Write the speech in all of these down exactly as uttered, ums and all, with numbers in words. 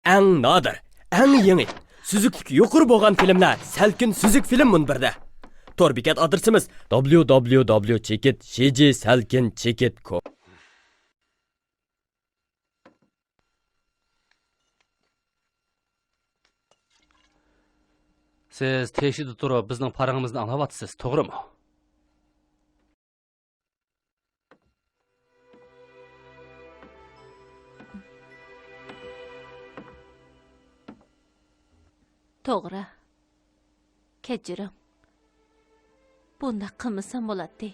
ئەڭ نادىر، ئەڭ يېڭى، سۈزۈكلۈكى يۇقىرى بولغان فىلىملەر سەلكىن سۈزۈك فىلىم مۇنبىرىدە. تور بېكەت ئادرېسىمىز: دابليۇ دابليۇ دابليۇ چېكىت شى جى سەلكىن چېكىت كوم. سىز تېشىدا تۇرۇپ بىزنىڭ پارىڭىمىزنى ئاڭلاۋاتىسىز، توغرىمۇ؟ توغرا. كەچۈرۈڭ. بۇنداق قىلمىسام بولاتتى.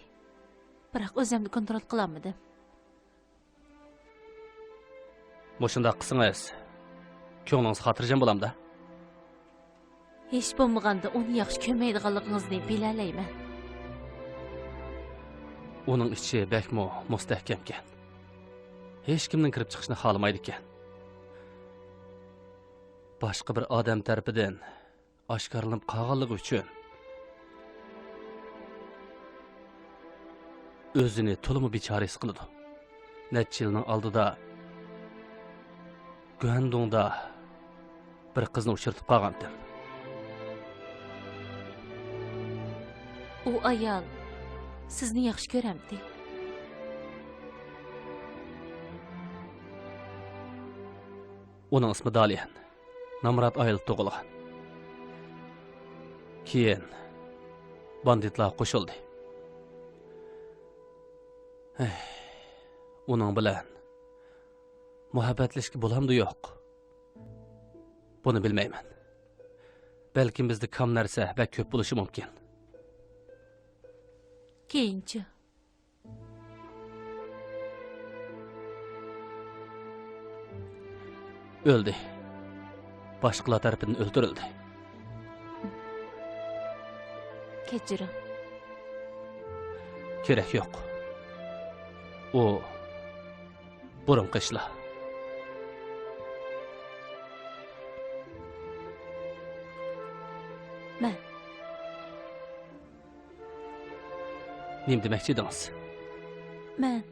بىراق ئۆزۈمنى كونترول قىلالمىدىم. مۇشۇنداق قىلسىڭىز، كۆڭلىڭىز خاتىرجەم بولامدا؟ ھېچ بولمىغاندا ئۇنى ياخشى كۆرمەيدىغانلىقىڭىزنى بىلەلەيمەن. ئۇنىڭ ئىچى بەكمۇ مۇستەھكەمكەن. ھېچكىمنىڭ كىرىپ چىقىشنى خالىمايدىكەن. باشقا بىر ئادەم تەرىپىدىن ئاشكارىلىنىپ قالغانلىقى ئۈچۈن ئۆزىنى تولىمۇ بىچارە ھېس قىلىدۇ. نەچچە يىلنىڭ ئالدىدا گۇەندۇڭدا بىر قىزنى ئۇچرىتىپ قالغانتىم. ئۇ ئايال سىزنى ياخشى كۆرەمتى؟ ئۇنىڭ ئىسمى داليەن. نامرات ئائىلىدە تۇغۇلغان. كېيىن باندىتلارغا قوشۇلدى. ھەي، ئۇنىڭ بىلەن مۇھەببەتلىشىشكە بولامدۇ يوق؟ بۇنى بىلمەيمەن. بەلكىم بىزدە كام نەرسە بەك كۆپ بولۇشى مۇمكىن. كېيىنچۇ؟ ئۆلدى. باشقىلار تەرىپىدىن ئۆلتۈرۈلدى. كەچۈرۈڭ. كېرەك يوق. ئۇ بۇرۇنقى ئىشلار. مەن. نېمە دېمەكچى ئىدىڭىز؟ مەن.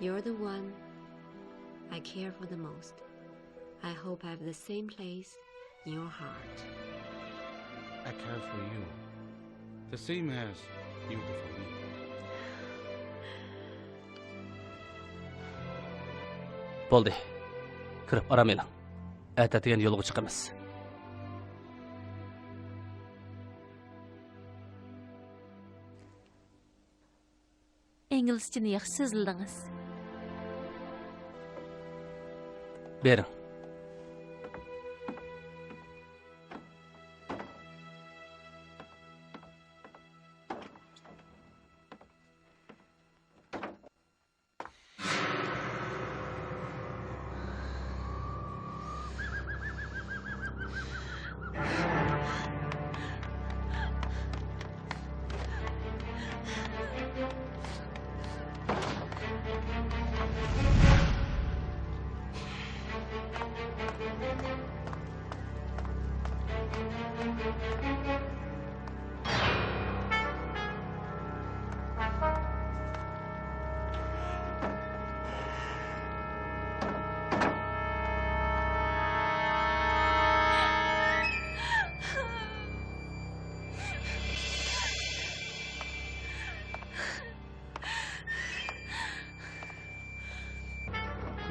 You're the one I care for the most. I hope I have the same place in your heart. I care for you the same as you do for me. بولدى. كىرىپ ئارام ئېلىڭ. ئەتە دېگەن يولغا چىقىمىز. ئىنگلىزچىنى ياخشى سۆزلىدىڭىز. بېرىڭ.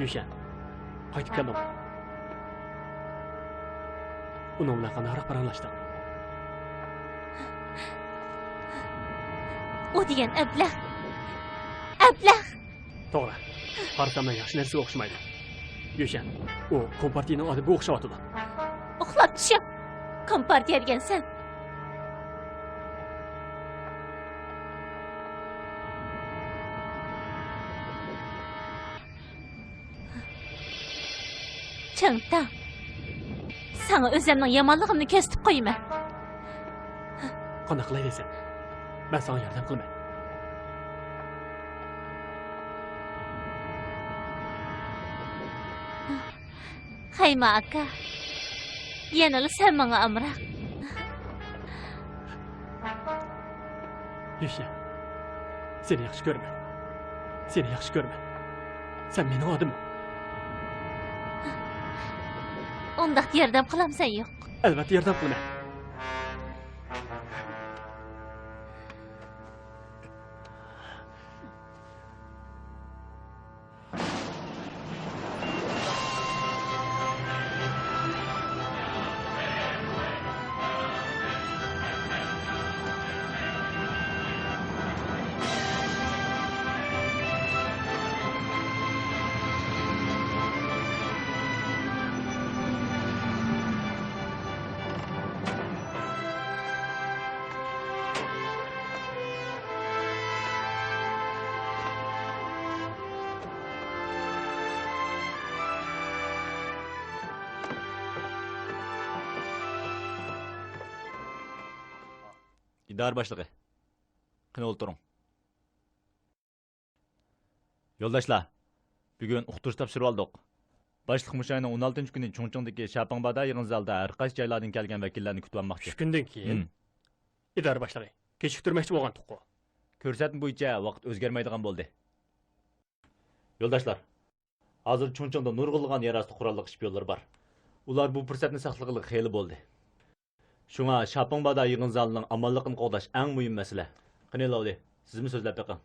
يۈشەن، قايتىپ كەلدىڭ. ئۇنىڭ بىلەن قانداقراق پاراڭلاشتىڭ؟ ئۇ دېگەن ئەبلەخ. ئەبلەخ! توغرا. قارىسام مەن ياخشى نەرسىگە ئوخشىمايدۇ. يۈشەن، ئۇ كومپارتىيىنىڭ ئادىمىگە ئوخشاۋاتىدۇ. ئۇخلاپ چۈشۈڭ. كومپارتىيە دېگەن سەن. چىڭتاڭ، ساڭا ئۆزۈمنىڭ يامانلىقىمنى كۆرسىتىپ قويىمەن. قانداق قىلاي دەيسەن؟ مەن ساڭا ياردەم قىلىمەن. خەيمە ئاكا، يەنىلا سەن ماڭا ئامراق. يۈشەن، سېنى ياخشى كۆرىمەن. سېنى ياخشى كۆرىمەن. سەن مېنىڭ ئادىمىم. ئۇنداق ياردەم قىلامسەن يوق؟ ئەلۋەتتە ياردەم قىلىمەن. ئىدارە باشلىقى، قېنى ئولتۇرۇڭ. يولداشلار، بۈگۈن ئۇقتۇرۇش تاپشۇرۇۋالدۇق. باشلىق مۇشۇ ئاينىڭ ئون ئالتىنچى كۈنى چۇڭچىڭدىكى شاپىڭبادا يىغىن زالىدا ھەر قايسى جايلاردىن كەلگەن ۋەكىللەرنى كۈتۈۋالماقچى. چۈش كۈندىن كېيىن؟ ھىم. ئىدارە باشلىقى، كېچىكتۈرمەكچى بولغانتۇققۇ. كۆرسەتمە بويىچە ۋاقىت ئۆزگەرمەيدىغان بولدى. يولداشلار، ھازىر چۇڭچىڭدا نۇرغۇنلىغان يەر ئاستى قوراللىق ئىشپىيونلىرى بار. ئۇلار بۇ پۇرسەتنى ساقلىغىلى خېلى بولدى. شۇڭا شاپىڭبادا يىغىن زالىنىڭ ئامانلىقىنى قوغداش ئەڭ مۇھىم مەسىلە. قېنى، لاۋلى، سىزمۇ سۆزلەپ بېقىڭ.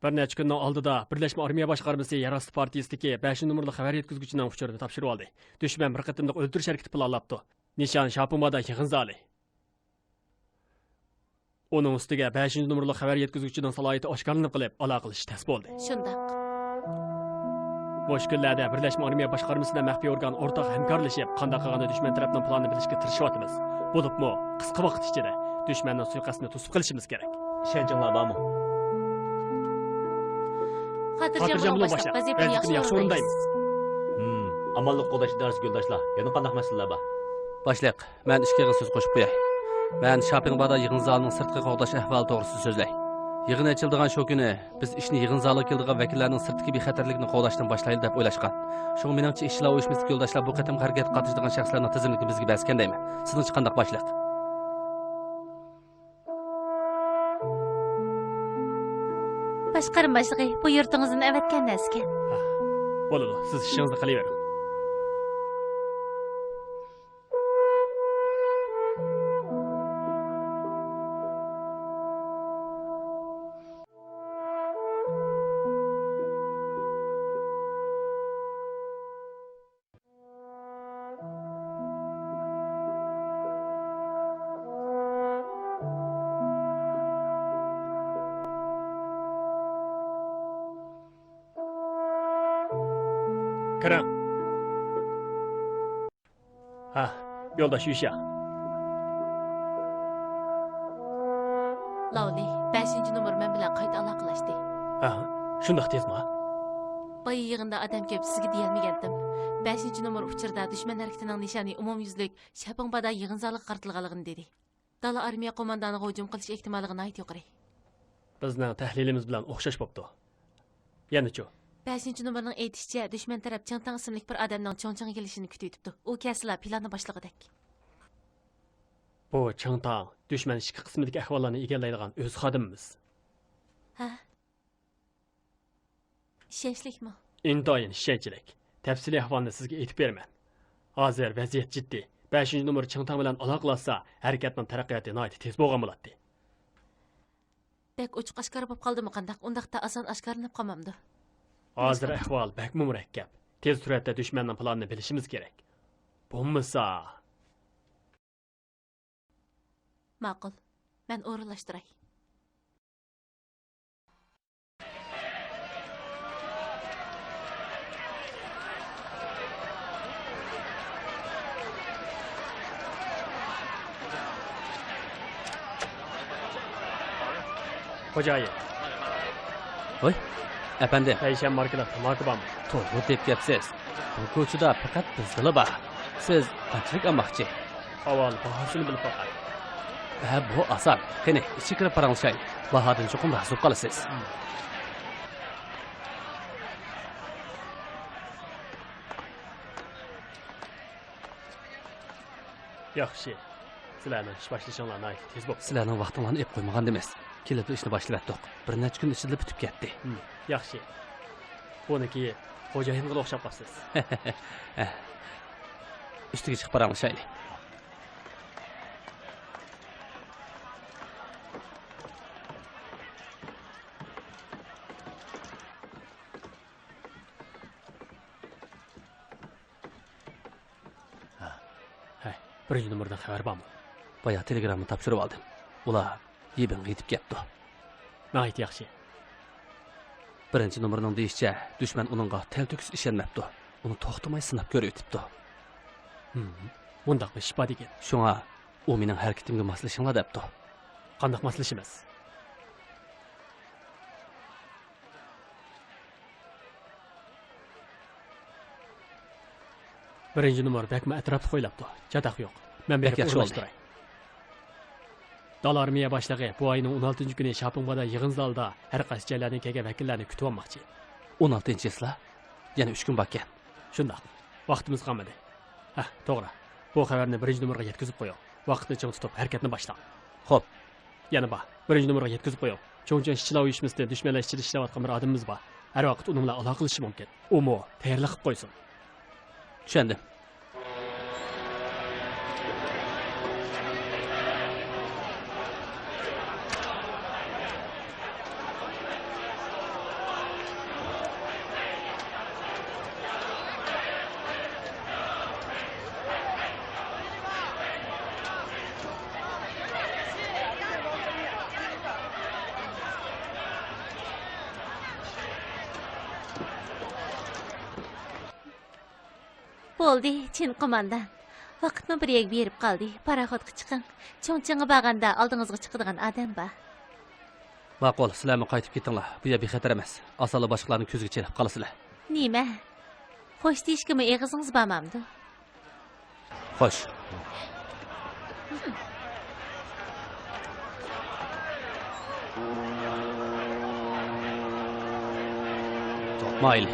بىر نەچچە كۈننىڭ ئالدىدا بىرلەشمە ئارمىيە باشقارمىسى يەر ئاستى پارتىيىسىدىكى بەشىنچى نومۇرلۇق خەۋەر يەتكۈزگۈچىنىڭ ئۇچۇرىنى تاپشۇرۇۋالدى. دۈشمەن بىر قېتىملىق ئۆلتۈرۈش ھەرىكىتى پىلانلاپتۇ. نىشان شاپىڭبادا يىغىن زالى. ئۇنىڭ ئۈستىگە بەشىنچى نومۇرلۇق خەۋەر يەتكۈزگۈچىنىڭ سالاھىيىتى ئاشكارىلىنىپ قېلىپ، ئالاقىلىشىش تەس بولدى. شۇنداق. مۇشۇ كۈنلەردە بىرلەشمە ئارمىيە باشقارمىسى بىلەن مەخپىي ئورگان ئورتاق ھەمكارلىشىپ، قانداق قىلغاندا دۈشمەن تەرەپنىڭ پىلانىنى بىلىشكە تىرىشىۋاتىمىز. بولۇپمۇ قىسقا ۋاقىت ئىچىدە دۈشمەننىڭ سۇيىقەستىنى توسۇپ قېلىشىمىز كېرەك. ئىشەنچىڭلار بارمۇ؟ خاتىرجەم بولۇڭ، باشلىق. ۋەزىپىنى ياخشى ئورۇندايمىز. ھىم، ئامانلىق قوغداش ئىدارىسىدىكى يولداشلار، يەنە قانداق مەسىلىلەر بار؟ باشلىق، مەن ئىككى ئېغىز سۆز قوشۇپ قوياي. مەن شاپىڭبادا يىغىن زالىنىڭ سىرتقى قوغداش ئەھۋالى توغرىسىدا سۆزلەي. يىغىن ئېچىلىدىغان شۇ كۈنى بىز ئىشنى يىغىن زالىغا كېلىدىغان ۋەكىللەرنىڭ سىرتتىكى بىخەتەرلىكنى قوغداشتىن باشلايلى دەپ ئويلاشقان. شۇڭا مېنىڭچە ئىشچىلار ئۇيۇشمىسىدىكى يولداشلار بۇ قېتىمقى ھەرىكەتكە قاتنىشىدىغان شەخسلەرنىڭ تىزىملىكىنى بىزگە بەرسىكەن دەيمەن. سىزنىڭچە قانداق، باشلىق؟ باشقارما باشلىقى، بۇ يۇرتىڭىزدىن ئەۋەتكەن نەرسىكەن. ھە، بولىدۇ، سىز ئىشىڭىزنى قىلىۋېرىڭ. كىرىڭ. ھە، يولداش يۈشيا. لاۋلى، بەشىنچى نومۇر مەن بىلەن قايتا ئالاقىلەشتى. ھە، شۇنداق تېزما؟ بايا يىغىندا ئادەم كۆپ، سىزگە دېيەلمىگەنتىم. بەشىنچى نومۇر ئۇچۇردا دۈشمەن ھەرىكىتىنىڭ نىشانى ئومۇميۈزلۈك شاپىڭبادا يىغىن زالىغا قارىتىلغانلىقىنى دېدى. دالا ئارمىيە قوماندانىغا ھۇجۇم قىلىش ئېھتىماللىقى ناھايىتى يۇقىرى. بىزنىڭ تەھلىلىمىز بىلەن ئوخشاش بوپتۇ. يەنىچۇ؟ بەشىنچى نومۇرنىڭ ئېيتىشىچە، دۈشمەن تەرەپ چىڭتاڭ ئىسىملىك بىر ئادەمنىڭ چۇڭچىڭغا كېلىشىنى كۈتۈۋېتىپتۇ. ئۇ كەلسىلا پىلاننى باشلىغۇدەك. بۇ چىڭتاڭ دۈشمەن ئىچكى قىسمىدىكى ئەھۋاللارنى ئىگىلەيدىغان ئۆز خادىمىمىز. ھە؟ ئىشەنچلىكمۇ؟ ئىنتايىن ئىشەنچلىك. تەپسىلىي ئەھۋالنى سىزگە ئېيتىپ بېرىمەن. ھازىر ۋەزىيەت جىددىي. بەشىنچى نومۇر چىڭتاڭ بىلەن ئالاقىلاشسا، ھەرىكەتنىڭ تەرەققىياتى ناھايىتى تېز بولغان بولاتتى. بەك ئوچۇق ئاشكارا بولۇپ قالدىمۇ قانداق؟ ئۇنداقتا ئاسان ئاشكارىلىنىپ قالمامدۇ؟ ھازىر ئەھۋال بەكمۇ مۇرەككەپ. تېز سۈرئەتتە دۈشمەننىڭ پىلانىنى بىلىشىمىز كېرەك. بولمىسا. ماقۇل. مەن ئورۇنلاشتۇراي. خوجايىن. ھوي، ئەپەندىم. پەيشەنبە ماركىلىق تاماكا بارمۇ؟ توغرا دەپ كەپسىز. بۇ كوچىدا پەقەت بىزدىلا بار. سىز قانچىلىك ئالماقچى؟ ئاۋۋال باھاسىنى بىلىپ باقاي. ھە، بۇ ئاسان. قېنى، ئىچىگە كىرىپ پاراڭلىشايلى. باھادىن چوقۇم رازى بولۇپ قالىسىز. ياخشى. سىلەرنىڭ ئىش باشلىشىڭلار ناھايىتى تېز بوپتۇ. سىلەرنىڭ ۋاقتىڭلارنى ئېلىپ قويمىغان دېمەس. كېلىپلا ئىشنى باشلىۋەتتۇق. بىر نەچچە كۈن ئىچىدىلا پۈتۈپ كەتتى. ھىم، ياخشى. بۇنىڭكى خوجايىنغىلا ئوخشاپ قاپسىز. ئۈستىگە چىقىپ پاراڭلىشايلى. ھەي، بىرىنچى نومۇردىن خەۋەر بارمۇ؟ بايا تېلېگرامما تاپشۇرۇۋالدىم. ئۇلار يىبىنغا يېتىپ كەپتۇ. ناھايىتى ياخشى. بىرىنچى نومۇرنىڭ دېيىشىچە، دۈشمەن ئۇنىڭغا تەلتۆكۈس ئىشەنمەپتۇ. ئۇنى توختىماي سىناپ كۆرۈۋېتىپتۇ. ھىم، مۇنداق بىر ئىش بار دېگەن. شۇڭا ئۇ مېنىڭ ھەرىكىتىمگە ماسلىشىڭلار دەپتۇ. قانداق ماسلىشىمىز؟ بىرىنچى نومۇر بەكمۇ ئەتراپلىق ئويلاپتۇ. چاتاق يوق. مەن بېرىپ ياخشى ئورۇنلاشتۇراي. دالا ئارمىيە باشلىقى بۇ ئاينىڭ ئون ئالتىنچى كۈنى شاپىڭبادا يىغىن زالىدا ھەر قايسى جايلاردىن كەلگەن ۋەكىللەرنى كۈتۈۋالماقچى. ئون ئالتىنچى چىسلا؟ يەنە ئۈچ كۈن باركەن. شۇنداق. ۋاقتىمىز قالمىدى. ھە، توغرا. بۇ خەۋەرنى بىرىنچى نومۇرغا يەتكۈزۈپ قويۇڭ. ۋاقىتنى چىڭ تۇتۇپ، ھەرىكەتنى باشلاڭ. خوپ. يەنە بار. بىرىنچى نومۇرغا يەتكۈزۈپ قويۇڭ. چۇڭچىڭ ئىشچىلار ئۇيۇشمىسىدىن دۈشمەنلەر ئىچىدە ئىشلەۋاتقان بىر ئادىمىمىز بار. ھەر ۋاقىت ئۇنىڭ بىلەن ئالاقىلىشىشى مۇمكىن. ئۇمۇ تەييارلىق قىلىپ قويسۇن. چۈشەندىم. بولدى، چىن قوماندان. ۋاقىتمۇ بىر يەرگە بېرىپ قالدى. پاراخوتقا چىقىڭ. چۇڭچىڭغا بارغاندا ئالدىڭىزغا چىقىدىغان ئادەم بار. ماقۇل، سىلەرمۇ قايتىپ كېتىڭلار. بۇ يەر بىخەتەر ئەمەس. ئاسانلا باشقىلارنىڭ كۆزىگە چېلىقىپ قالىسىلەر. نېمە؟ خوش دېيىشكىمۇ ئېغىزىڭىز بارمامدۇ؟ خوش. مايلى.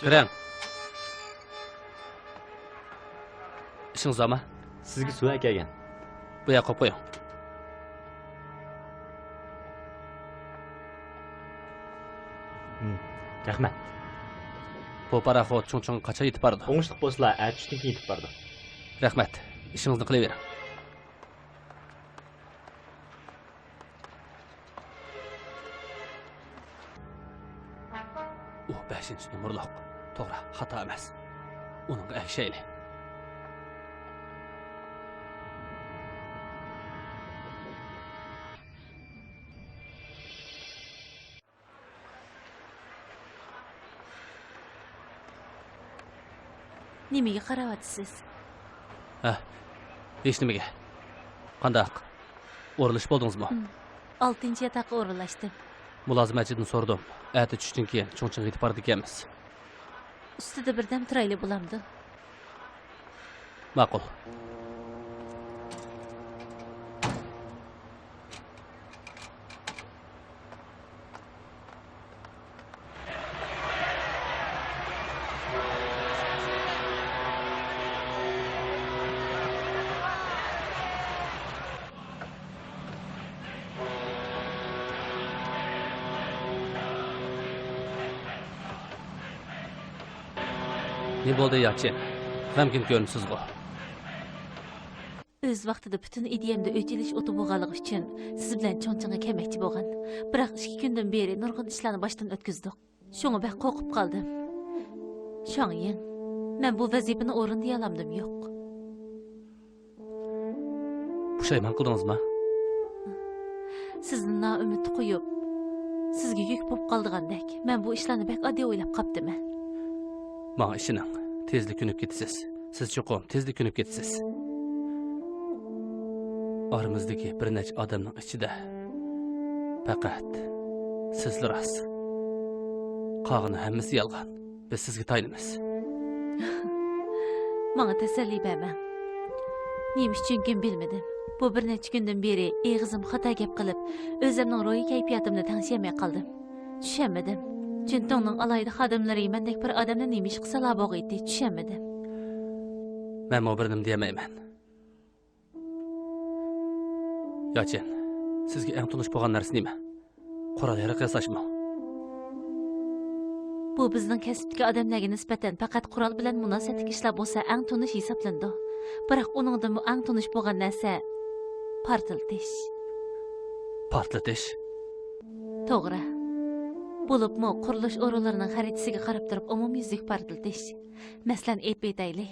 كىرىڭ. ئىشىڭىز بارمۇ؟ سىزگە سۇ ئەكەلگەن. بۇ يەرگە قويۇپ قويۇڭ. ھىم، رەھمەت. بۇ پاراخوت چۇڭچىڭغا قاچان يېتىپ بارىدۇ؟ ئوڭۇشلۇق بولسىلا، ئەتە چۈشتىن كېيىن يېتىپ بارىدۇ. رەھمەت. ئىشىڭىزنى قىلىۋېرىڭ. ئۇ بەشىنچى نومۇرلۇق. توغرا، خاتا ئەمەس. ئۇنىڭغا ئەگىشەيلى. نېمىگە قاراۋاتىسىز؟ ھە، ھېچنېمىگە. قانداق؟ ئورۇنلىشىپ بولدىڭىزمۇ؟ ھىم. ئالتىنچى ياتاققا ئورۇنلاشتىم. مۇلازىمەتچىدىن سورىدىم. ئەتە چۈشتىن كېيىن چۇڭچىڭغا يېتىپ بارىدىكەنمىز. ئۈستىدە بىردەم تۇرايلى بولامدۇ؟ ماقۇل. نېمە بولدى، ياچى؟ غەمكىن كۆرۈنىسىزغۇ؟ ئۆز ۋاقتىدا پۈتۈن ئىدىيەمدە ئۆچ ئېلىش ئوتى بولغانلىقى ئۈچۈن سىز بىلەن چۇڭچىڭغا كەلمەكچى بولغان. بىراق ئىككى كۈندىن بېرى نۇرغۇن ئىشلارنى باشتىن ئۆتكۈزدۇق. شۇڭا بەك قورقۇپ قالدىم. شاڭيىڭ، مەن بۇ ۋەزىپىنى ئورۇندىيالامدىم يوق. پۇشايمان قىلدىڭىزمۇ؟ سىزنى نائۈمىد قويۇپ، سىزگە يۈك بولۇپ قالىدىغاندەك، مەن بۇ ئىشلارنى بەك ئاددىي ئويلاپ قاپتىمەن. ماڭا ئىشىنىڭ، تېزلا كۆنۈپ كېتىسىز. سىز چوقۇم تېزلا كۆنۈپ كېتىسىز. ئارىمىزدىكى بىر نەچچە ئادەمنىڭ ئىچىدە پەقەت سىزلا راست. قالغىنى ھەممىسى يالغان. بىز سىزگە تايىنىمىز. ماڭا تەسەللى بەرمەڭ. نېمە ئۈچۈنكىن بىلمىدىم. بۇ بىر نەچچە كۈندىن بېرى ئېغىزىم خاتا گەپ قىلىپ، ئۆزۈمنىڭ روھىي كەيپىياتىمنى تەڭشىيەلمەي قالدىم. چۈشەنمىدىم. جۈنتۇڭنىڭ ئالاھىدە خادىملىرى مەندەك بىر ئادەمنى نېمە ئىشقا سالا بولغىيتتى، چۈشەنمىدىم. مەنمۇ بىر نېمە دېيەلمەيمەن. ياچىن، سىزگە ئەڭ تونۇش بولغان نەرسە نېمە؟ قورال يارىقى ياساشمۇ؟ بۇ بىزنىڭ كەسىپتىكى ئادەملەرگە نىسبەتەن پەقەت قورال بىلەن مۇناسىۋەتلىك ئىشلار بولسا ئەڭ تونۇش ھېسابلىنىدۇ. بىراق ئۇنىڭدىنمۇ ئەڭ تونۇش بولغان نەرسە پارتلىتىش. پارتلىتىش؟ توغرا. بولۇپمۇ قۇرۇلۇش ئورۇنلىرىنىڭ خەرىتىسىگە قاراپ تۇرۇپ ئومۇميۈزلۈك پارتلىتىش. مەسىلەن، ئېلىپ ئېيتايلى،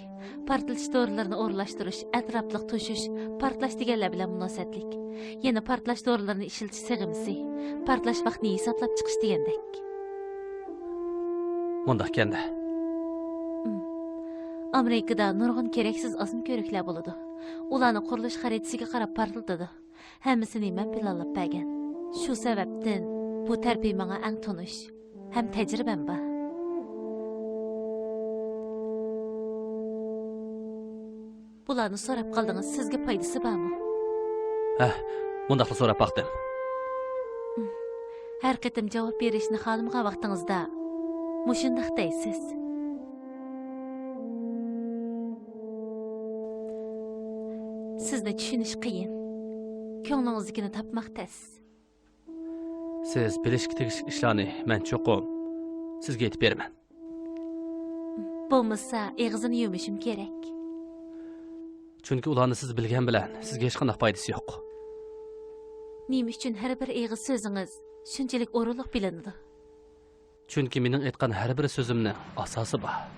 پارتلىتىش دورىلىرىنى ئورۇنلاشتۇرۇش، ئەتراپلىق توشۇش، پارتلاش دېگەنلەر بىلەن مۇناسىۋەتلىك. يەنە پارتلاش دورىلىرىنى ئىشلىتىش سىغىمىسى، پارتلاش ۋاقتىنى ھېسابلاپ چىقىش دېگەندەك. مۇنداق ئىكەن-دە. ئامېرىكىدا نۇرغۇن كېرەكسىز ئاسما كۆۋرۈكلەر بولىدۇ. ئۇلارنى قۇرۇلۇش خەرىتىسىگە قاراپ پارتلىتىدۇ. ھەممىسىنى مەن پىلانلاپ بەرگەن. شۇ سەۋەبتىن بۇ تەرىپى ماڭا ئەڭ تونۇش ھەم تەجرىبەم بار. بۇلارنى سوراپ قالدىڭىز، سىزگە پايدىسى بارمۇ؟ ھە، مۇنداقلا سوراپ باقتىم. ھەر قېتىم جاۋاب بېرىشنى خالىمىغان ۋاقتىڭىزدا مۇشۇنداق دەيسىز. سىزنى چۈشىنىش قىيىن. كۆڭلىڭىزدىكىنى تاپماق تەس. سىز بىلىشكە تېگىشلىك ئىشلارنى مەن چوقۇم سىزگە ئېيتىپ بېرىمەن. بولمىسا ئېغىزىنى يۇمۇشۇم كېرەك. چۈنكى ئۇلارنى سىز بىلگەن بىلەن سىزگە ھېچقانداق پايدىسى يوق. نېمە ئۈچۈن ھەر بىر ئېغىز سۆزىڭىز شۇنچىلىك ئورۇنلۇق بىلىنىدۇ؟ چۈنكى مېنىڭ ئېيتقان ھەر بىر سۆزۈمنىڭ ئاساسى بار.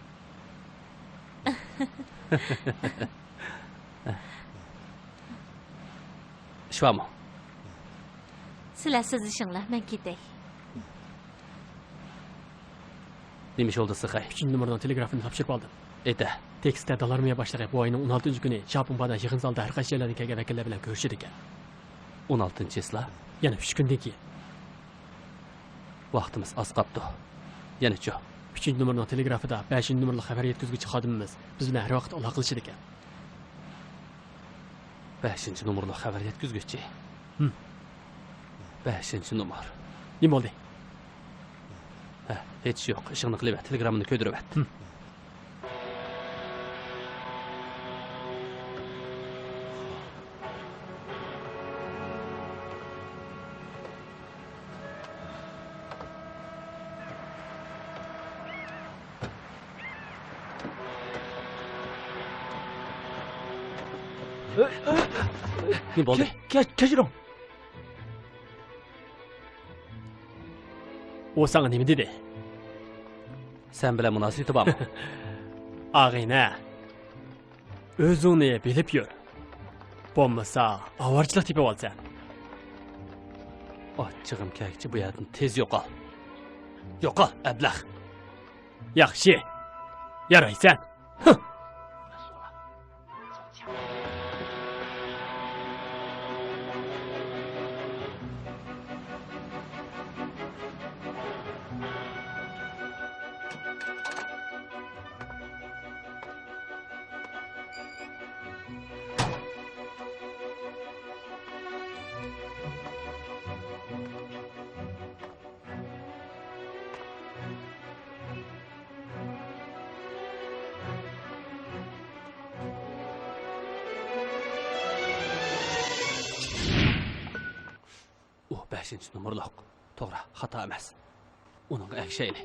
ئىش بارمۇ؟ سىلەر سۆزلىشىڭلار، مەن كېتەي. نېمە ئىش بولدى، سىخەي؟ ئۈچىنچى نومۇرنىڭ تېلېگرافىنى تاپشۇرۇپ ئالدىم. ئېيتە. تېكىستتە دالارمىيە باشلىقى بۇ ئاينىڭ ئون ئالتىنچى كۈنى شياپىڭبادا يىغىن زالىدا ھەر قايسى جايلاردىن كەلگەن ۋەكىللەر بىلەن كۆرۈشىدىكەن. ئون ئالتىنچى چىسلا؟ يەنە ئۈچ كۈندىن كېيىن. ۋاقتىمىز ئاز قاپتۇ. يەنىچۇ؟ ئۈچىنچى نومۇرنىڭ تېلېگرافىدا بەشىنچى نومۇرلۇق خەۋەر يەتكۈزگۈچى خادىمىمىز بىز بىلەن ھەر ۋاقىت ئالاقىلىشىدىكەن. بەشىنچى نومۇرلۇق خەۋەر يەتكۈزگۈچى. ھىم. بەشىنچى نومۇر. نېمە بولدى؟ ھە، ھېچ يوق. ئىشىڭنى قىلىۋەر، تېلېگراممىنى كۆيدۈرۈۋەت. ھىم. نېمە بولدى؟ كە-، كە-، كەچۈرۈڭ. ئۇ ساڭا نېمە دېدى؟ سەن بىلەن مۇناسىۋىتى بارمۇ؟ ئاغىنە، ئۆزۈڭنى بىلىپ يۈر. بولمىسا ئاۋارىچىلىق تېپىۋالىسەن. ئاچچىقىم كەلگۈچە بۇ يەردىن تېز يوقال. يوقال، ئەبلەخ. ياخشى. يارايسەن. ھە. ئۇ بەشىنچى نومۇرلۇق. توغرا، خاتا ئەمەس. ئۇنىڭغا ئەگىشەيلى.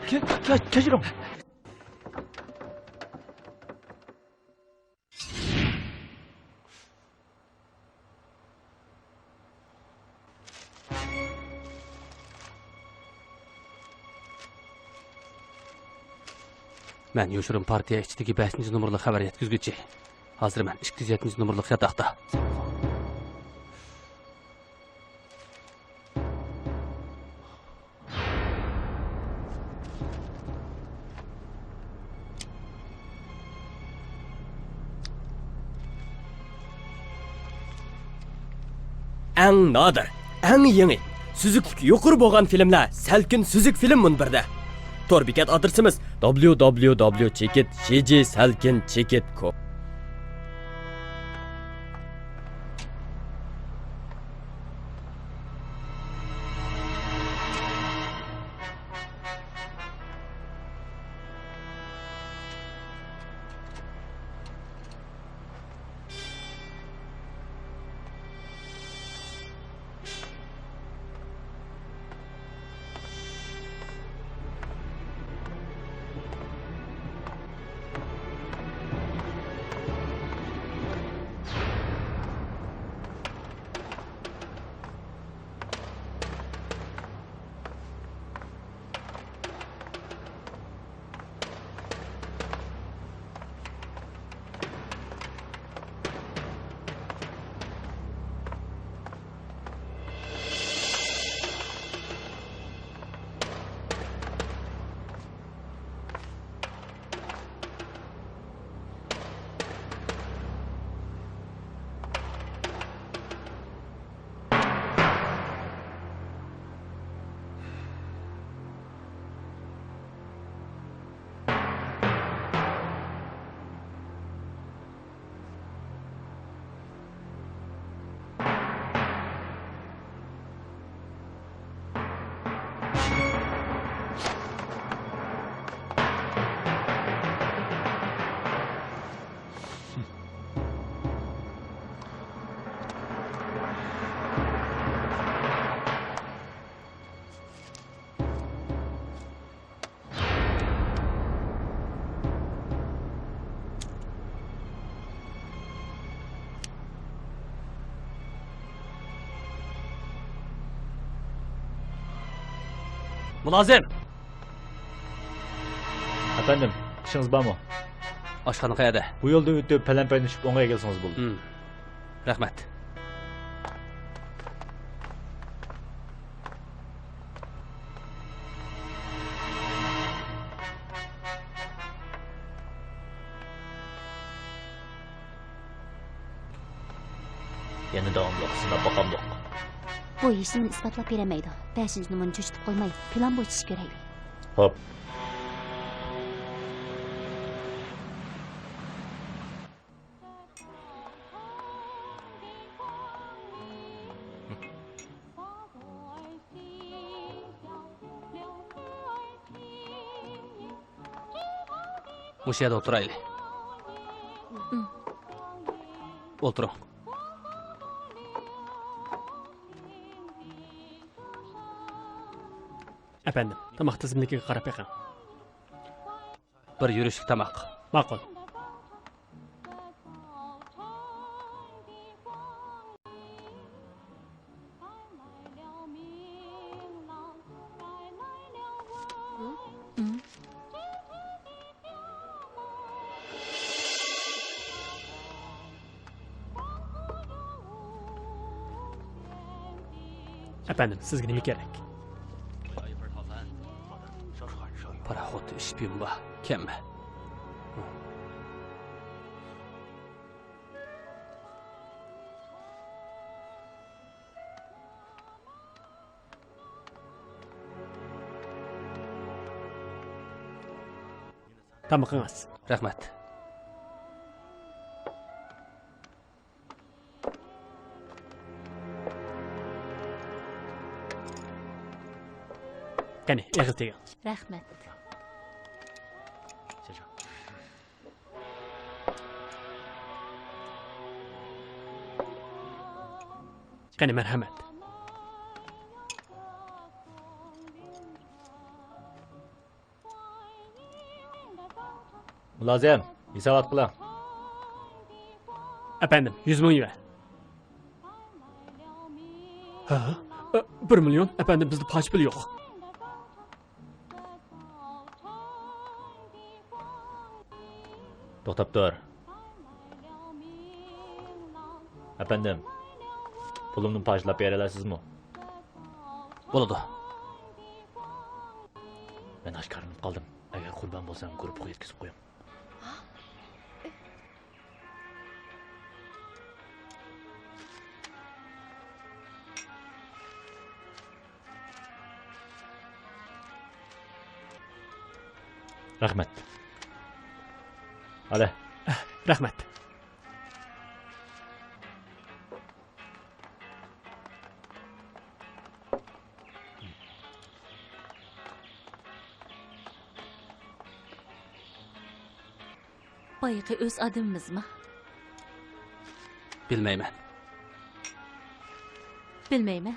كە-، كە-، كەچۈرۈڭ. مەن يوشۇرۇن پارتىيە ئىچىدىكى بەشىنچى نومۇرلۇق خەۋەر يەتكۈزگۈچى. ھازىر مەن ئىككى يۈز يەتتىنچى نومۇرلۇق ياتاقتا. ئەڭ نادىر، ئەڭ يېڭى، سۈزۈكلۈكى يۇقىرى بولغان فىلىملەر سەلكىن سۈزۈك فىلىم مۇنبىرىدە. تور بېكەت ئادرېسىمىز: دابليۇ دابليۇ دابليۇ چېكىت جى جى سەلكىن چېكىت كوم. مۇلازىم! ئەپەندىم، ئىشىڭىز بارمۇ؟ ئاشخانا قەيەردە؟ بۇ يولدىن ئۆتۈپ، پەلەمپەيدىن چۈشۈپ، ئوڭغا ئەگىلسىڭىز بولىدۇ. ھىم. رەھمەت. يەنە داۋاملىق، سىناپ باقاملۇق؟ بۇ ھېچنېمىنى ئىسپاتلاپ بېرەلمەيدۇ. بەشىنچى نومۇرنى چۆچۈتۈپ قويماي، پىلان بويىچە ئىش كۆرەيلى. خوپ. مۇشۇ يەردە ئولتۇرايلى. ئولتۇرۇڭ. ئەپەندىم، تاماق تىزىملىكىگە قاراپ بېقىڭ. بىر يۈرۈشلۈك تاماق. ماقۇل. ئەپەندىم، سىزگە نېمە كېرەك؟ پاراخوت، شپىيون بار، كەممە. تامىقىڭىز. رەھمەت. قېنى، ئېغىز تېگىڭ. رەھمەت. قېنى، مەرھەمەت. مۇلازىم، ھېسابات قىلىڭ. ئەپەندىم، يۈز مىڭ يۈەن. ھە؟ ئە، بىر مىليون؟ ئەپەندىم، بىزدە پاچە پۇل يوق. توختاپ تۇر. ئەپەندىم، پۇلۇمنى پاچىلاپ بېرەلەيسىزمۇ؟ بولىدۇ. مەن ئاشكارىلىنىپ قالدىم. ئەگەر قۇربان بولسام، گۇرۇپپىغا يەتكۈزۈپ قويۇڭ. رەھمەت. ئالە. رەھمەت. بايىقى ئۆز ئادىمىمىزمۇ؟ بىلمەيمەن. بىلمەيمەن.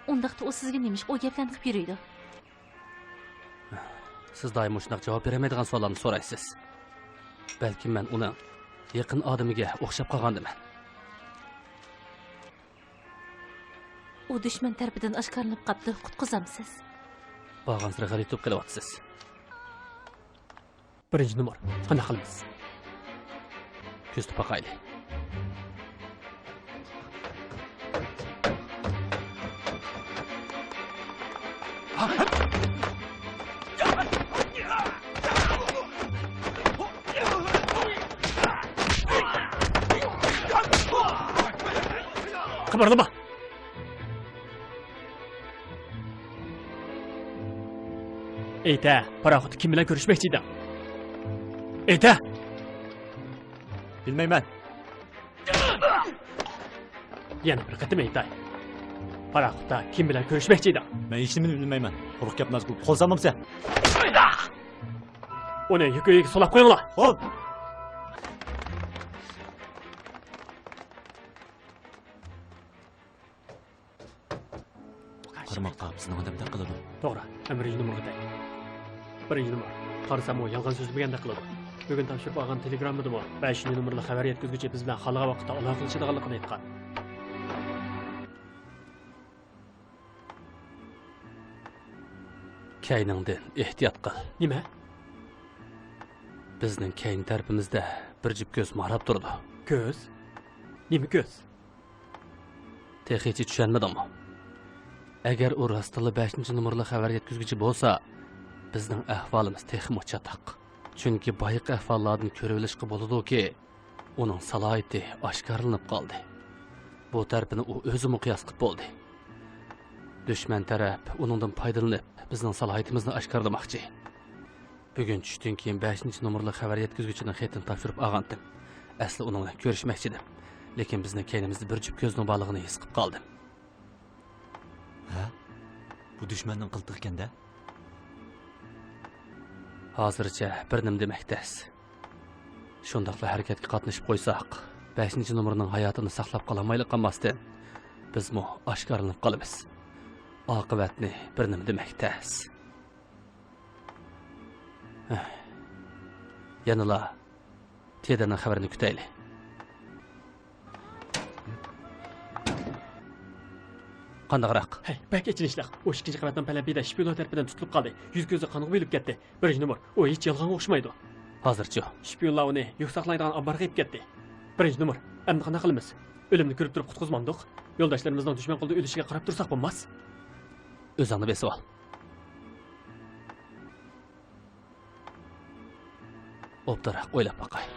ئۇنداقتا ئۇ سىزگە نېمىشقا ئۇ گەپلەرنى قىلىپ يۈرىدۇ؟ سىز دائىم مۇشۇنداق جاۋاب بېرەلمەيدىغان سوئاللارنى سورايسىز. بەلكىم مەن ئۇنىڭ يېقىن ئادىمىگە ئوخشاپ قالغاندىمەن. ئۇ دۈشمەن تەرىپىدىن ئاشكارىلىنىپ قاپتۇ، قۇتقۇزامسىز؟ بارغانسېرى غەلىتە بولۇپ قېلىۋاتىسىز. بىرىنچى نومۇر، قانداق قىلىمىز؟ كۆزىتىپ باقايلى. قىمىرلىما! ئېيتە، پاراخوتتا كىم بىلەن كۆرۈشمەكچى ئىدىڭ؟ ئېيتە! بىلمەيمەن. يەنە بىر قېتىم ئېيتاي. پاراخوتتا كىم بىلەن كۆرۈشمەكچى ئىدىڭ؟ مەن ھېچنېمىنى بىلمەيمەن. قۇرۇق گەپ نازۇك قىلىپ قول سالمامسەن؟ ئۇنى يۈك ئۆيىگە سولاپ قويۇڭلار. ھوپ! قارىماققا بىزنىڭ ئادەمدەك قىلىدۇ. توغرا، ئەمرى نومۇرغا دەي. بىرىنچى نومۇر. قارىسام، ئۇ يالغان سۆزلىمىگەندەك قىلىدۇ. بۈگۈن تاپشۇرۇپ ئالغان تېلېگراممىدا بۇ بەشىنچى نومۇرلۇق خەۋەر يەتكۈزگۈچى بىز بىلەن خالىغان ۋاقىتتا ئالاقىلىشىدىغانلىقىنى ئېيتقان. كەينىڭدىن ئېھتىيات قىل. نېمە؟ بىزنىڭ كەينى تەرىپىمىزدە بىر جۈپ كۆز ماراپ تۇرىدۇ. كۆز؟ نېمە كۆز؟ تېخىچە چۈشەنمىدىڭمۇ؟ ئەگەر ئۇ راستتىنلا بەشىنچى نومۇرلۇق خەۋەر يەتكۈزگۈچى بولسا، بىزنىڭ ئەھۋالىمىز تېخىمۇ چاتاق. چۈنكى بايىقى ئەھۋاللاردىن كۆرۈۋېلىشقا بولىدۇكى، ئۇنىڭ سالاھىيىتى ئاشكارىلىنىپ قالدى. بۇ تەرىپىنى ئۇ ئۆزىمۇ قىياس قىلىپ بولدى. دۈشمەن تەرەپ ئۇنىڭدىن پايدىلىنىپ، بىزنىڭ سالاھىيىتىمىزنى ئاشكارىلىماقچى. بۈگۈن چۈشتىن كېيىن بەشىنچى نومۇرلۇق خەۋەر يەتكۈزگۈچىنىڭ خېتىنى تاپشۇرۇپ ئالغانتىم. ئەسلى ئۇنىڭ بىلەن كۆرۈشمەكچىدىم. لېكىن بىزنىڭ كەينىمىزدە بىر جۈپ كۆزنىڭ بارلىقىنى ھېس قىلىپ قالدىم. ھە؟ بۇ دۈشمەننىڭ قىلتىقىكەن-دە؟ ھازىرچە بىر نېمە دېمەك تەس. شۇنداقلا ھەرىكەتكە قاتنىشىپ قويساق، بەشىنچى نومۇرنىڭ ھاياتىنى ساقلاپ قالالمايلا قالماستىن، بىزمۇ ئاشكارىلىنىپ قالىمىز. ئاقىۋەتنى بىر نېمە دېمەك تەس. يەنىلا تېدىنىڭ خەۋىرىنى كۈتەيلى. قانداقراق؟ ھەي، بەك ئېچىنىشلىق. ئۇ ئىككىنچى قەۋەتنىڭ پەلەمپىيىدە شپىيونلار تەرىپىدىن تۇتۇلۇپ قالدى. يۈزى-كۆزى قانغا بۆلۈپ كەتتى. بىرىنچى نومۇر، ئۇ ھېچ يالغانغا ئوخشىمايدۇ. ھازىرچۇ؟ شپىيونلار ئۇنى يۈك ساقلايدىغان ئامبارغا ئېلىپ كەتتى. بىرىنچى نومۇر، ئەمدى قانداق قىلىمىز؟ ئۆلۈمنى كۆرۈپ تۇرۇپ قۇتقۇزمامدۇق؟ يولداشلىرىمىزنىڭ دۈشمەن قولىدا ئۆلۈشىگە قاراپ تۇرساق بولماس. ئۆزۈڭنى بېسىۋال. ئوبدانراق ئويلاپ باقاي.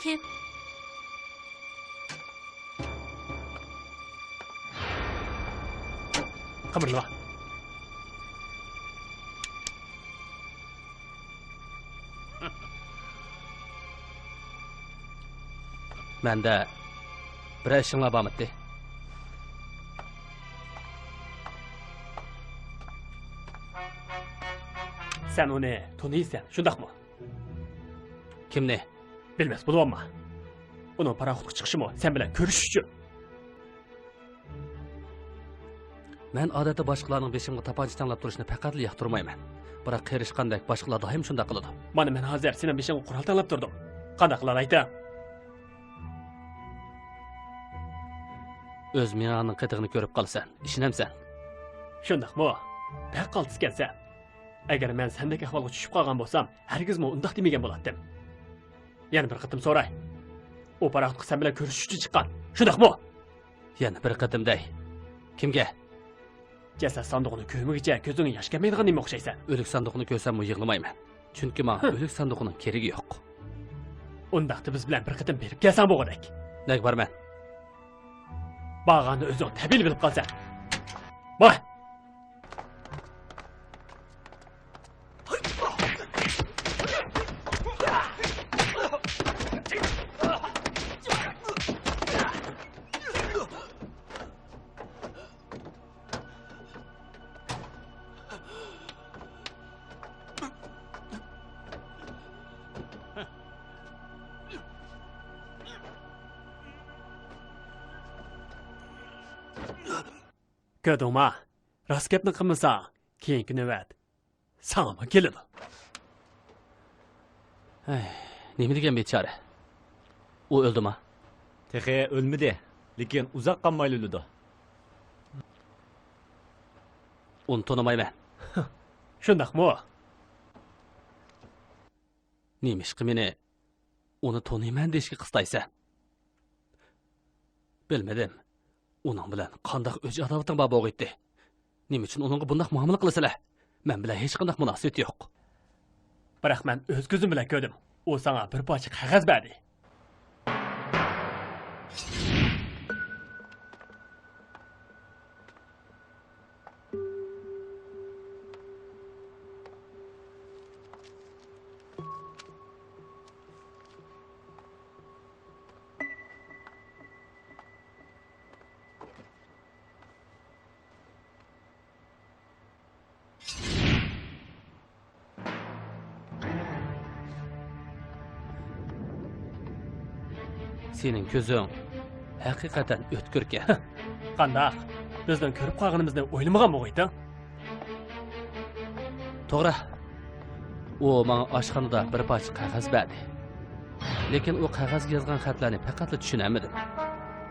تىم. قىمىرلىما. مەندە بىرەر ئىشىڭلار بارمىدى؟ سەن ئۇنى تونۇيسەن، شۇنداقمۇ؟ كىمنى؟ بىلمەس بولۇۋالما. ئۇنىڭ پاراخوتقا چىقىشىمۇ سەن بىلەن كۆرۈشۈش ئۈچۈن. مەن ئادەتتە باشقىلارنىڭ بېشىمغا تاپانچا تەڭلەپ تۇرۇشىنى پەقەتلا ياقتۇرمايمەن. بىراق قېرىشقاندەك باشقىلار دائىم شۇنداق قىلىدۇ. مانا مەن ھازىر سېنىڭ بېشىڭغا قورال تەڭلەپ تۇردۇم. قانداق قىلالايتتىڭ؟ ئۆز مېڭەڭنىڭ قېتىغىنى كۆرۈپ قالىسەن. ئىشىنەمسەن؟ شۇنداقمۇ؟ بەك قالتىس ئىكەنسەن. ئەگەر مەن سەندەك ئەھۋالغا چۈشۈپ قالغان بولسام، ھەرگىزمۇ ئۇنداق دېمىگەن بولاتتىم. يەنە بىر قېتىم سوراي. ئۇ پاراخوتقا سەن بىلەن كۆرۈشۈش ئۈچۈن چىققان، شۇنداقمۇ؟ يەنە بىر قېتىم دەي. كىمگە؟ جەسەت ساندۇقىنى كۆرمىگۈچە كۆزۈڭگە ياش كەلمەيدىغان نېمە ئوخشايسەن؟ ئۆلۈك ساندۇقىنى كۆرسەممۇ يىغلىمايمەن. چۈنكى ماڭا ھە. ئۆلۈك ساندۇقىنىڭ كېرىكى يوق. ئۇنداقتا بىز بىلەن بىر قېتىم بېرىپ كەلسەڭ بولغۇدەك. نەگە بارىمەن؟ بارغاندا ئۆزۈڭ تەبىئىي بىلىپ قالىسەن. بار! كۆردۈڭما؟ راست گەپنى قىلمىساڭ، كېيىنكى نۆۋەت ساڭىمۇ كېلىدۇ. ھەي، نېمە دېگەن بىچارە؟ ئۇ ئۆلدىما؟ تېخى ئۆلمىدى، لېكىن ئۇزاق قالمايلا ئۆلىدۇ. ئۇنى تونۇمايمەن. شۇنداقمۇ؟ نېمىشقا مېنى ئۇنى تونۇيمەن دېيىشكە قىستايسەن؟ بىلمىدىم. ئۇنىڭ بىلەن قانداق ئۆچ-ئاداۋىتىڭ بار بولغىيتتى؟ نېمە ئۈچۈن ئۇنىڭغا بۇنداق مۇئامىلە قىلىسىلەر؟ مەن بىلەن ھېچقانداق مۇناسىۋىتى يوق. بىراق مەن ئۆز كۆزۈم بىلەن كۆردۈم. ئۇ ساڭا بىر پارچە قەغەز بەردى. سېنىڭ كۆزۈڭ ھەقىقەتەن ئۆتكۈركەن. قانداق؟ بىزنىڭ كۆرۈپ قالغىنىمىزنى ئويلىمىغان بولغىيتىڭ؟ توغرا. ئۇ ماڭا ئاشخانىدا بىر پارچە قەغەز بەردى. لېكىن ئۇ قەغەزگە يازغان خەتلەرنى پەقەتلا چۈشىنەلمىدىم.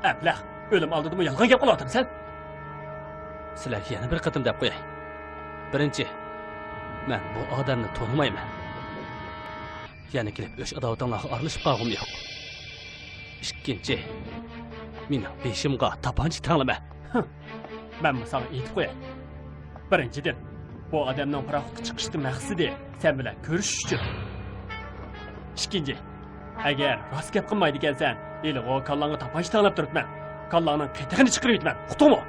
ئەبلەخ، ئۆلۈم ئالدىدىمۇ يالغان گەپ قىلىۋاتامسەن؟ سىلەرگە يەنە بىر قېتىم دەپ قوياي. بىرىنچى، مەن بۇ ئادەمنى تونۇمايمەن. يەنە كېلىپ ئۆچ-ئاداۋىتىڭلارغا ئارىلىشىپ قالغۇم يوق. ئىككىنچى، مېنىڭ بېشىمغا تاپانچا تەڭلىمە. ھىم. مەنمۇ ساڭا ئېيتىپ قوياي. بىرىنچىدىن، بۇ ئادەمنىڭ پاراخوتقا چىقىشتىن مەقسىتى سەن بىلەن كۆرۈشۈش ئۈچۈن. ئىككىنچى، ئەگەر راست گەپ قىلمايدىكەنسەن، ھېلىغۇ كاللاڭغا تاپانچا تەڭلەپ تۇرۇپمەن. كاللاڭنىڭ قېتىغىنى چىقىرىۋېتىمەن. ئۇقتۇڭمۇ؟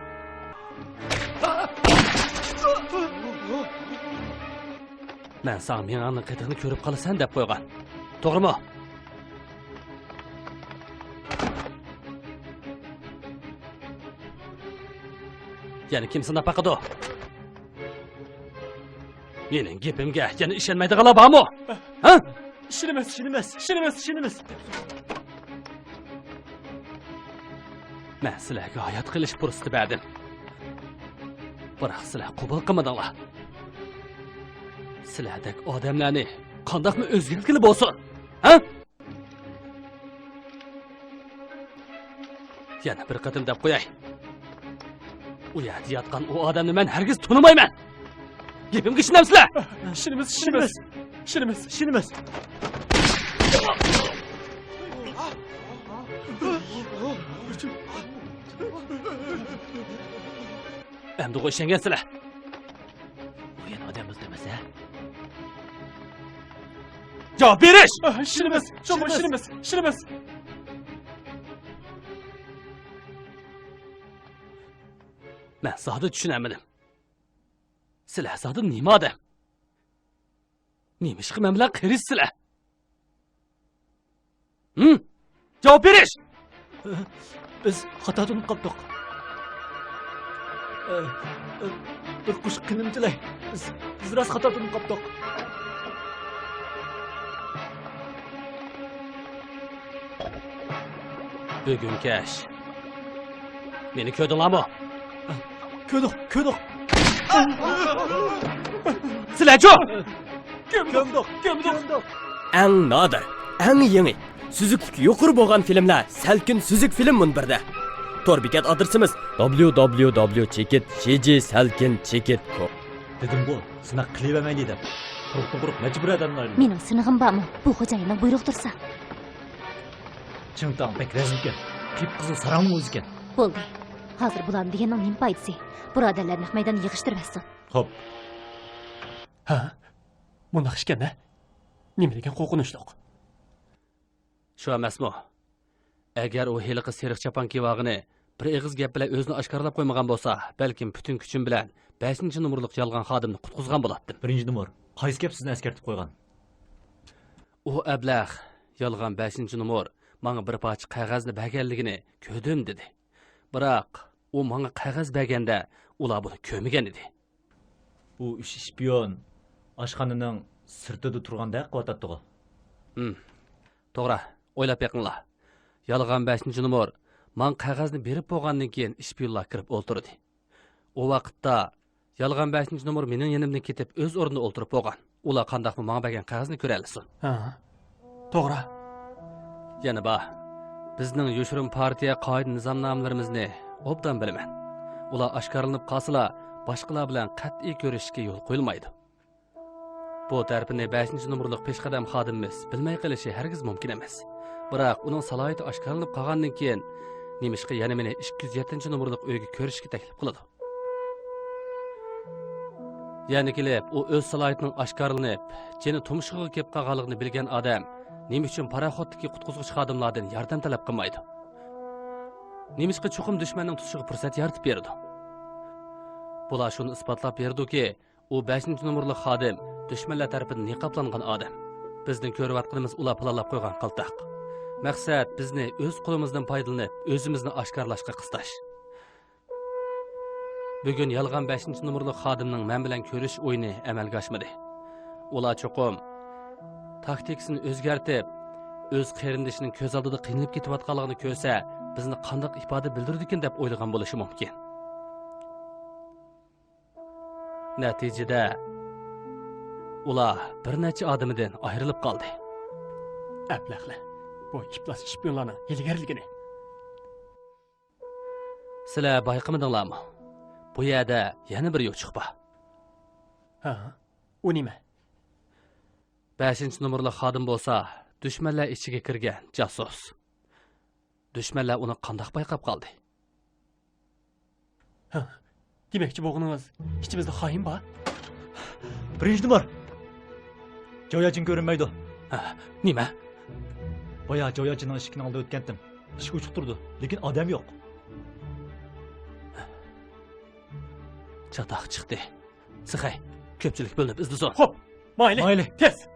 مەن ساڭا مېڭەڭنىڭ قېتىغىنى كۆرۈپ قالىسەن دەپ قويغان. توغرىمۇ؟ يەنە كىم سىناپ باقىدۇ؟ مېنىڭ گېپىمگە يەنە ئىشەنمەيدىغانلار بارمۇ؟ ھە؟ ئىشىنىمىز، ئىشىنىمىز، ئىشىنىمىز، ئىشىنىمىز. مەن سىلەرگە ھايات قېلىش پۇرسىتى بەردىم. بىراق سىلەر قوبۇل قىلمىدىڭلار. سىلەردەك ئادەملەرنى قانداقمۇ ئۆزگەرتكىلى بولسۇن؟ ھە؟ يەنە بىر قېتىم دەپ قوياي. ئۇ يەردە ياتقان ئۇ ئادەمنى مەن ھەرگىز تونۇمايمەن. گېپىمگە ئىشىنەمسىلەر؟ ئىشىنىمىز، ئىشىنىمىز. ئىشىنىمىز، ئىشىنىمىز. ئەمدىغۇ ئىشەنگەنسىلەر؟ ئۇ يەنە ئادەم بولسا دېمەسە. جاۋاب بېرىش! ئىشىنىمىز، جۇڭگو، ئىشىنىمىز، ئىشىنىمىز. مەن زادى چۈشىنەلمىدىم. سىلەر زادى نېمە ئادەم؟ نېمىشقا مەن بىلەن قېرىشسىلەر؟ ھىم؟ جاۋاب بېرىش! بىز خاتا تونۇپ قاپتۇق. بىر قوشۇق قېنىمنى تىلەي. بىز، بىز راست خاتا تونۇپ قاپتۇق. بۈگۈن كەچ مېنى كۆردۈڭلارمۇ؟ كۆردۇق، كۆردۇق. سىلەرچۇ؟ كۆمدۇق، كۆمدۇق. ئەڭ نادىر، ئەڭ يېڭى، سۈزۈكلۈكى يۇقىرى بولغان فىلىملەر سەلكىن سۈزۈك فىلىم مۇنبىرىدە. تور بېكەت ئادرېسىمىز: دابليۇ دابليۇ دابليۇ چېكىت شى جى سەلكىن چېكىت كوم. دېدىمغۇ، سىناق قىلىۋەرمەيلى دەپ. قۇرۇق قۇرۇق نەچچە بۇرادەرنى ئايرىدى. مېنىڭ سىنىغىم بارمۇ؟ بۇ خوجايىننىڭ بۇيرۇقى تۇرسا. چىڭتاڭ بەك رەزىلكەن. قىپقىزىل ساراڭنىڭ ئۆزىكەن. بولدى. ھازىر بۇلارنى دېگەننىڭ نېمە پايدىسى؟ بۇرادەرلەر نەق مەيداندا يىغىشتۇرۇۋەتسۇن. خوپ. ھە؟ مۇنداق ئىكەن-ھە؟ نېمە دېگەن قورقۇنچلۇق. شۇ ئەمەسمۇ؟ ئەگەر ئۇ ھېلىقى سېرىق چاپان كىيىۋالغىنى بىر ئېغىز گەپ بىلەن ئۆزىنى ئاشكارىلاپ قويمىغان بولسا، بەلكىم پۈتۈن كۈچۈم بىلەن بەشىنچى نومۇرلۇق يالغان خادىمنى قۇتقۇزغان بولاتتىم. بىرىنچى نومۇر، قايسى گەپ سىزنى ئەسكەرتىپ قويغان؟ ئۇ ئەبلەخ، يالغان بەشىنچى نومۇر ماڭا بىر پارچە قەغەزنى بەرگەنلىكىنى كۆردۈم دېدى. بىراق، ئۇ ماڭا قەغەز بەرگەندە، ئۇلار بۇنى كۆرمىگەن ئىدى. ئۇ ئۈچ شپىيون ئاشخانىنىڭ سىرتىدا تۇرغاندەك قىلىۋاتاتتىغۇ. ھىم، توغرا، ئويلاپ بېقىڭلار. يالغان بەشىنچى نومۇر ماڭا قەغەزنى بېرىپ بولغاندىن كېيىن شپىيونلار كىرىپ ئولتۇردى. ئۇ ۋاقىتتا يالغان بەشىنچى نومۇر مېنىڭ يېنىمدىن كېتىپ ئۆز ئورنىدا ئولتۇرۇپ بولغان. ئۇلار قانداقمۇ ماڭا بەرگەن قەغەزنى كۆرەلىسۇن. ھە، توغرا. يەنە بار. بىزنىڭ يوشۇرۇن پارتىيە قائىدە نىزامنامىلىرىمىزنى ئوبدان بىلىمەن. ئۇلار ئاشكارىلىنىپ قالسىلا، باشقىلار بىلەن قەتئىي كۆرۈشۈشكە يول قويۇلمايدۇ. بۇ تەرىپىنى بەشىنچى نومۇرلۇق پېشقەدەم خادىمىمىز بىلمەي قېلىشى ھەرگىز مۇمكىن ئەمەس. بىراق ئۇنىڭ سالاھىيىتى ئاشكارىلىنىپ قالغاندىن كېيىن، نېمىشقا يەنە مېنى ئىككى يۈز يەتتىنچى نومۇرلۇق ئۆيگە كۆرۈشۈشكە تەكلىپ قىلىدۇ؟ يەنە كېلىپ، ئۇ ئۆز سالاھىيىتىنىڭ ئاشكارىلىنىپ، جېنى تۇمشۇقىغا كېلىپ قالغانلىقىنى بىلگەن ئادەم نېمە ئۈچۈن پاراخوتتىكى قۇتقۇزغۇچى خادىملاردىن ياردەم تەلەپ قىلمايدۇ؟ نېمىشقا چوقۇم دۈشمەننىڭ تۇتۇشىغا پۇرسەت يارىتىپ بېرىدۇ؟ بۇلار شۇنى ئىسپاتلاپ بېرىدۇكى، ئۇ بەشىنچى نومۇرلۇق خادىم دۈشمەنلەر تەرىپىدىن نىقابلانغان ئادەم. بىزنىڭ كۆرۈۋاتقىنىمىز ئۇلار پىلانلاپ قويغان قىلتاق. مەقسەت بىزنى ئۆز قولىمىزدىن پايدىلىنىپ، ئۆزىمىزنى ئاشكارىلاشقا قىستاش. بۈگۈن يالغان بەشىنچى نومۇرلۇق خادىمنىڭ مەن بىلەن كۆرۈشۈش ئويۇنى ئەمەلگە ئاشمىدى. ئۇلار چوقۇم تاكتىكىسىنى ئۆزگەرتىپ، ئۆز قېرىندىشىنىڭ كۆز ئالدىدا قىينىلىپ كېتىۋاتقانلىقىنى كۆرسە، بىزنى قانداق ئىپادە بىلدۈرىدىكىن دەپ ئويلىغان بولۇشى مۇمكىن. نەتىجىدە، ئۇلار بىر نەچچە ئادىمىدىن ئايرىلىپ قالدى. ئەبلەخلەر، بۇ ئىپلاس شپىيونلارنىڭ ھىيلىگەرلىكىنى. سىلەر بايقىمىدىڭلارمۇ؟ بۇ يەردە يەنە بىر يوچۇق بار. ھە؟ ئۇ نېمە؟ بەشىنچى نومۇرلۇق خادىم بولسا، دۈشمەنلەر ئىچىگە كىرگەن جاسۇس. دۈشمەنلەر ئۇنى قانداق بايقاپ قالدى؟ ھە، دېمەكچى بولغىنىڭىز، ئىچىمىزدە خائىن بار؟ بىرىنچى نومۇر! جاۋياچىن كۆرۈنمەيدۇ. ھە، نېمە؟ بايا جاۋياچىننىڭ ئىشىكىنىڭ ئالدىدا ئۆتكەنتىم. ئىشىك ئوچۇق تۇرىدۇ، لېكىن ئادەم يوق. چاتاق چىقتى. سىخەي، كۆپچىلىك بۆلۈنۈپ ئىزدىسۇن. خوپ، مايلى. مايلى. تېز.